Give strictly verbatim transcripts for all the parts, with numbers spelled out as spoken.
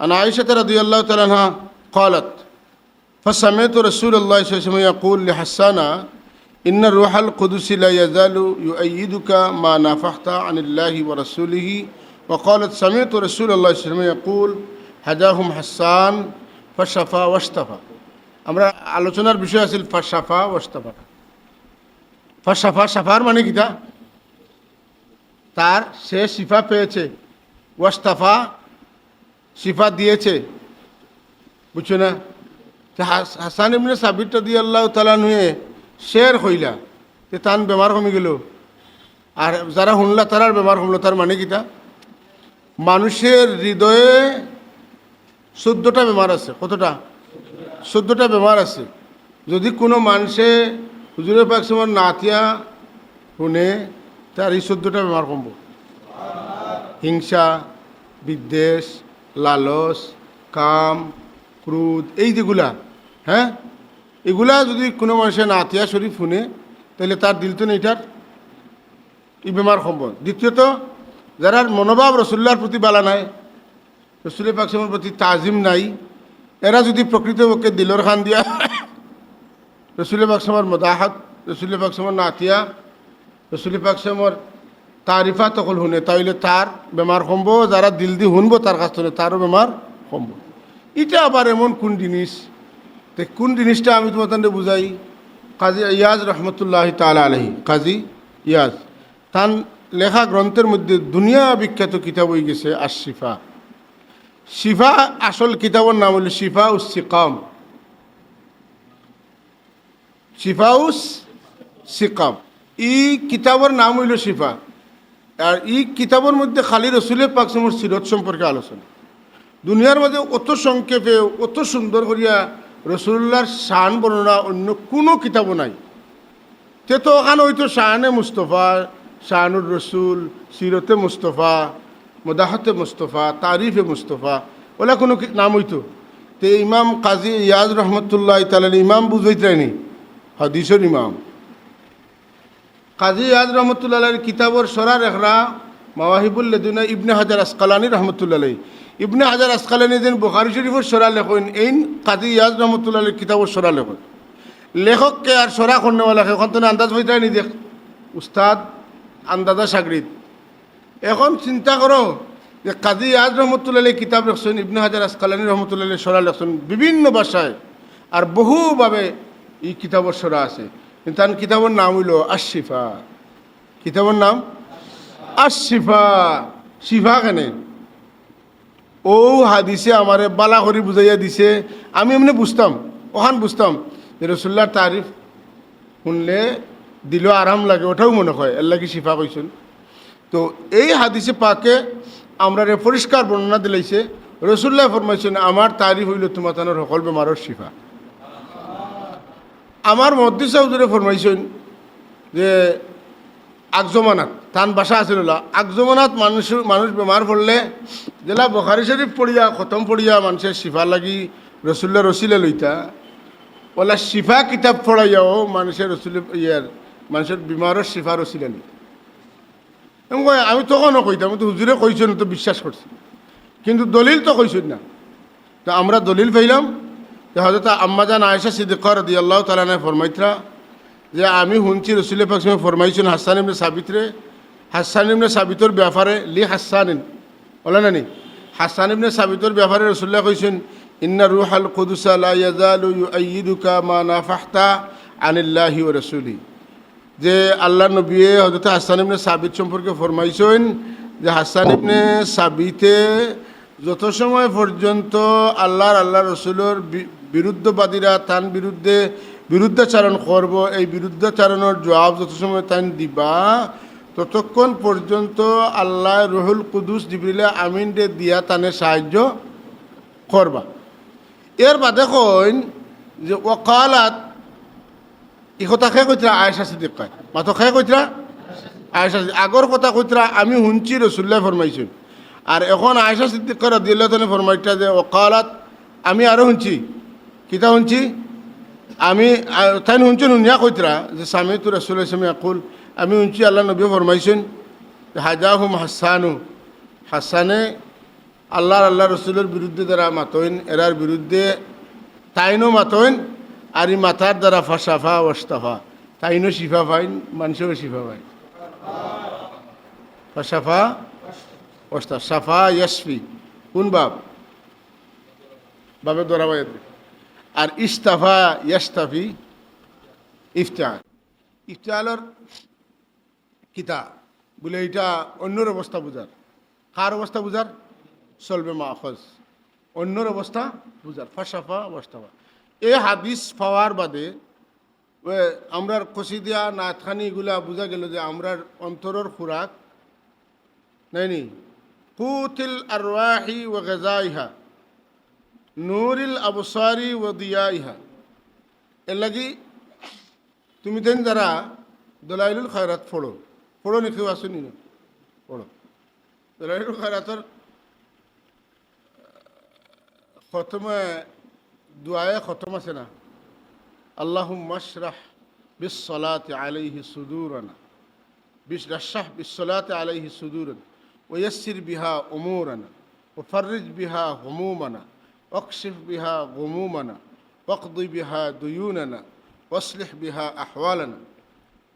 عن عائشة رضي الله تعالى عنها قالت: فسمعت رسول الله صلى الله عليه وسلم يقول لحسان: إن روح القدس لا يزال يؤيدك ما نافحت عن الله ورسوله. وقالت: سمعت رسول الله صلى الله عليه وسلم يقول: هداهم حسان فشفا واشتفا. আমরা আলোচনার বিষয় আছিল ফাশাফা ওয়াশতাফা। ফাশাফা, শাফার মানে কিতা? তার, সে শিফা পেয়েছে, ওয়াশতাফা, শিফা দিয়েছে। বুঝছো না? তে হাস-, হাসান ইবনে সাবিত রাদিয়াল্লাহু তাআলা আনহুয়ে শের কইলা, তে তান বেমার কমি গেল। আর যারা হুনলা তারার বেমার কমলো, তার মানে কিতা? মানুষের হৃদয়ে চোদ্দটা বেমার আছে। কতটা? চোদ্দটা বেমার আছে। যদি কোনো মানুষে হুজুরে পাক সাল্লাল্লাহু আলাইহি ওয়াসাল্লামর নাতিয়া হুনে, তার এই চোদ্দটা বেমার কমবো। হিংসা, বিদ্বেষ, লালস, কাম, ক্রোধ, এই যেগুলা, হ্যাঁ, এগুলা যদি কোনো মানুষে নাতিয়া শরীফ হুনে, তাহলে তার দিল তো নেইটার এই বেমার কমবো। দ্বিতীয়ত, যারার মনোভাব রসুল্লাহর প্রতি বালা নাই, রসুল পাক সাল্লাল্লাহু আলাইহি ওয়াসাল্লামর প্রতি তাজিম নাই, এরা যদি প্রকৃতপক্ষে দিলর খান দিয়া রসুল পাক সাল্লাল্লাহু আলাইহি ওয়াসাল্লামর মদাহাত, রসুল পাক সাল্লাল্লাহু আলাইহি ওয়াসাল্লামর নাতিয়া, রসুল পাক সাল্লাল্লাহু আলাইহি ওয়াসাল্লামর তারিফাত অকল হুনে, তাইলে তার বেমার কমবো, যারা দিল দি হুনবো তার কাছ থেকে তারও বেমার কমবো। ইটা আবার এমন কোন জিনিস? তে কোন জিনিসটা আমি তোমাদের বুঝাই। কাজী ইয়াজ রহমতুল্লাহ তাআলা আলাইহি, কাজী ইয়াজ, তান লেখা গ্রন্থের মধ্যে দুনিয়া বিখ্যাত কিতাব হয়ে গেছে আশ-শিফা। শিফা আসল কিতাবর নাম হইল শিফা উস সিকাম। শিফাউস সিকাম। ই কিতাবর নাম হইল শিফা। আর ই কিতাবর মধ্যে খালি রসুলের পাক সাল্লাল্লাহু আলাইহি ওয়াসাল্লামর সিরত সম্পর্কে আলোচনা। দুনিয়ার মাঝে অত সংক্ষেপে, অত সুন্দর করিয়া রসুলুল্লাহর শান বর্ণনা অন্য কোনো কিতাবও নাই। তে তো ওখানে হইতো শানে মুস্তফা, শানুর রসুল, সিরতে মুস্তফা, মদাহতে মুস্তফা, তারিফে মুস্তফা, ওলা কোনো কি-, নাম হইতো। তে ইমাম কাজী ইয়াজ রহমতুল্লাহ তাআলা ইমাম বুঝাইতরায়নি, হাদিসর ইমাম। কাজী ইয়াজ রহমতুল্লাহ আলাইহির কিতাবর শরা লেখরা মাওয়াহিবুল লাদুনিয়া ইবনে হাজার আসকালানি রহমতুল্লাহ আলাইহি। ইবনে হাজার আসকালানি যেন বুখারী শরীফর শরা লেখইন, এইন কাজী ইয়াজ রহমতুল্লাহ আলাইহির কিতাবর শরা লেখইন। লেখক কে আর শরা করনেওয়ালা কে, অখন তো আন্দাজ হইতরায়নি দেখ, উস্তাদ, আন্দাজা শাগরিদ। এখন চিন্তা করো যে কাজী ইয়াজ রহমতুল্লাহ আলাইহি কিতাব লেখছইন, ইবনে হাজার আসকালানি রহমতুল্লাহ আলাইহি শরা লেখছইন বিভিন্ন ভাষায়, আর বহুভাবে এই কিতাবর শরা আছে। কিন্তু তান কিতাবর নাম হইল আশ-শিফা। কিতাবর নাম আশ-শিফা। শিফা কেনে? ও হাদিসে আমারে বালা করি বুঝাইয়া দিছে, আমি এমনি বুঝতাম, ওখান বুঝতাম যে রসুল্লাহর তারিফ শুনলে দিল আরাম লাগে, ওটাও মনে হয়, এর লাগি শিফা কইছইন। তো এই হাদিসে পাকে আমরারে পরিষ্কার বর্ণনা দিলাইছে, রসুল্লাহ ফরমাইছইন, "আমার তারিফ হইল তোমাতানোর সকল বেমারর শিফা।" আমার মুহাদ্দিস হুজুরে ফরমাইছইন যে আগ জমানাত, তান ভাষা আছিল ওলা, আগ জমানাত মানুষ, মানুষ বেমার পড়লে যেলা বুখারী শরীফ পড়িয়া, খতম পড়িয়া মানুষের শিফা লাগি রসুল্লাহর ওসিলা লইতা, ওলা শিফা কিতাব পড়াইয়াও মানুষের রসুল, ইয়ার, মানুষের বিমারর শিফার ওসিলা লইতা। আমি কই, আমি তখনও কইতাম, আমি তো হুজুরে কইছইন, তো বিশ্বাস করছি, কিন্তু দলিল তো কইছইন না। তো আমরা দলিল পাইলাম যে হযরত আম্মাজান আয়েশা সিদ্দিকা রাদিয়াল্লাহু তাআলা আনহা ফরমাইতরা যে আমি হুনছি রসুল পাক সাল্লাল্লাহু আলাইহি ওয়াসাল্লাম ফরমাইছইন হাসান ইবনে সাবিতরে, হাসান ইবনে সাবিতর ব্যাপারে, লি হাসানিন, বলে না নি? হাসান ইবনে সাবিতর ব্যাপারে রসুল্লাহ কইছইন, "ইন্না রুহাল কুদুসা লা ইয়াজালু ইউআইয়িদুকা মা নাফাহতা আনিল্লাহি ওয়া রাসূলি।" যে আল্লাহর নবী হযরত হাসান ইবনে সাবিত সম্পর্কে ফরমাইছইন যে হাসান ইবনে সাবিতে যত সময় পর্যন্ত আল্লাহর, আল্লাহর রসুলর বি-, বিরুদ্ধবাদীরা তান বিরুদ্ধে বিরুদ্ধাচারণ করব, এই বিরুদ্ধাচারণর জবাব যত সময় তাইন দিবা, ততক্ষণ পর্যন্ত আল্লাহ রুহুল কুদুস জিবরিল আমিনরে দিয়া তানে সাহায্য করবা। এর বাদে কইন যে ওয়াকালাত, ই কথা কে কইতরা? আয়েশা সিদ্দিকায়। মাতো কে কইতরা? আয়েশা সিদ্দিক। আগর কথা কইতরা, "আমি হুনছি রসুল্লাহ ফরমাইছইন।" আর এখন আয়েশা সিদ্দিকা রাদিয়াল্লাহু তাআলা ফরমাইতরা যে, "ওয়াকালাত, আমি আরো হুনছি।" কিতা হুনছি? আমি, আ, তাইন হুনছইন, হুনিয়া কইতরা যে, "সামিতু রাসুলাল্লাহ সাল্লাল্লাহু আলাইহি ওয়াসাল্লাম ইয়াকুল, আমি হুনছি আল্লাহর নবী ফরমাইছইন, হাদাহুম হাসানু, হাসানে আল্লাহর, আল্লাহর রসুলর বিরুদ্ধে যারা মাতইন, এরার বিরুদ্ধে তাইনও মাতইন, আর ই মাতার দ্বারা ফাশাফা ওয়াশতাফা, তাইনও শিফা পাইন, মানষেও শিফা পাইন। ফাশাফা ওয়াশতাফা, শাফা ইয়াশফি। কোন বাব? বাবে ধরা বাইরে। আর ইশতাফা ইয়াশতাফি, ইফতিআল। ইফতিআলর কিতা বুলে, ইটা অইন্যর অবস্থা বুঝার। কার অবস্থা বুঝার? সলবে মাখজ। অইন্যর অবস্থা বুঝার। ফাশাফা ওয়াশতাফা। এই হাদিস পাওয়ার বাদে ওই আমরার কসিদা নাতখানি ইগুলা বুঝা গেল যে আমরার অন্তরর খুরাক নায়নি। কুতিল আরওয়াহি ওয়া গাযাইহা, নূরিল আবসারি ওয়া দিয়াইহা। এর লাগি তুমি দেন যারা দলাইলুল খায়রাত পড়ো, পড়ো নি কেউ আছো নি না? পড়ো। দলাইলুল খায়রাতর খতমে, দোয়ায়ে খতম আছে না? আল্লাহুম্মা ইশরাহ বিসসালাতি আলাইহি সুদুরানা। বিশ-, ইশরাহ বিসসালাতি আলাইহি সুদুরানা। ওয়া ইয়াসসির বিহা উমুরানা। ওয়া ফাররিজ বিহা হুমুমানা। ওয়াকশিফ বিহা গুমুমানা। ওয়াকদি বিহা দুয়ুনানা। ওয়াসলিহ বিহা আহওয়ালানা।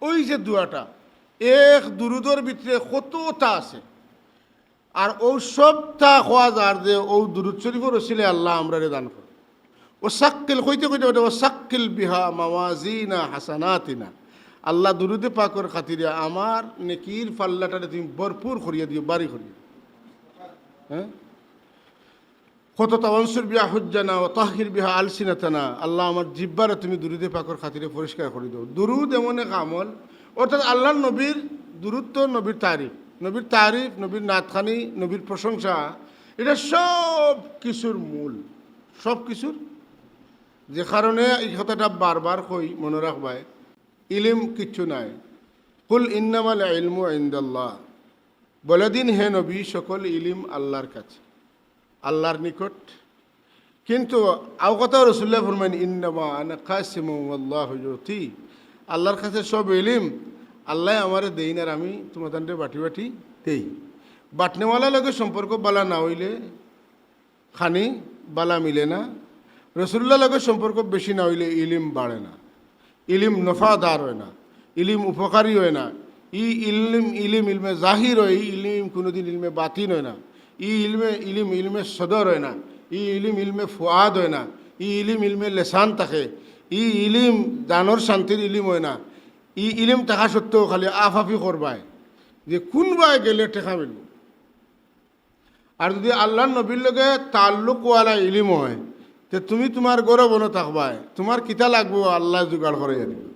ওই যে দোয়াটা, এক দুরুদর ভিতরে কততা আছে। আর অউ সবতা কওয়া যার যে অউ দুরুদ শরীফর উসিলায় আল্লাহ আমরারে দান করো। ওয়া সাক্কিল, কইতে কইতে কইতে, ওয়া সাক্কিল বিহা মাওয়াজিনা হাসানাতিনা। আল্লাহ দুরুদে পাকর খাতিরে আমার নেকির পাল্লাটারে তুমি ভরপুর করিয়া দিও, ভারি করিয়া। হ্যাঁ? কততা, ওয়ানসুর বিহা হুজ্জানা ওয়া তাহহির বিহা আলসিনাতানা। আল্লাহ আমার জিব্বারে তুমি দুরুদে পাকর খাতিরে পরিষ্কার করি দাও। দুরুদ এমন এক আমল, অর্থাৎ আল্লাহর নবীর দুরুদ তো নবীর তারিফ, নবীর তারিফ, নবীর নাতখানি, নবীর প্রশংসা, এটা সব কিছুর মূল, সব কিছুর। যে কারণে এই কথাটা বারবার কই, মনো রাখবায়, ইলিম কিচ্ছু নায়। কুল ইন্নামাল ইলমু ইনদাল্লাহ, বলে দিন হে নবী, সকল ইলিম আল্লাহর কাছে, আল্লাহর নিকট। কিন্তু আও কথা রাসুলুল্লায় ফরমাইন, ইন্নামা আনা কাসিমুন ওয়াল্লাহু ইউতি। আল্লাহর কাছে সব ইলিম, আল্লায় আমারে দেইন আর আমি তুমাতানরে বাটি বাটি দেই। বাটনেওয়ালা লগে সম্পর্ক বালা না অইলে খানি বালা মিলে না। রাসুলুল্লাহর লগে সম্পর্ক বেশি না অইলে ইলিম বাড়ে না, ইলিম নফাদার অয় না, ইলিম উপকারী অয় না। ই ইলিম, ইলিম ইলমে জাহির অয়, ই ইলিম কুনুদিন ইলমে বাতিন অয় না। ই ইলমে, ইলিম ইলমে সদর অয় না, ই ইলিম ইলমে ফুয়াদ অয় না, ই ইলিম ইলমে লেসান থাকে, ই ইলিম জানর শান্তির ইলিম অয় না। ই ইলিম থাকা সত্ত্বেও খালি আফাফি করবায় যে কুনবায় গেলে টেকা মিলবো। আর যুদি আল্লাহর নবীর লগে তাল্লুকওয়ালা ইলিম অয়, তে তুমি তুমার ঘরো বনো থাকবায়, তুমার কিতা লাগবো আল্লায় জুগাড় করাইয়া দিবা।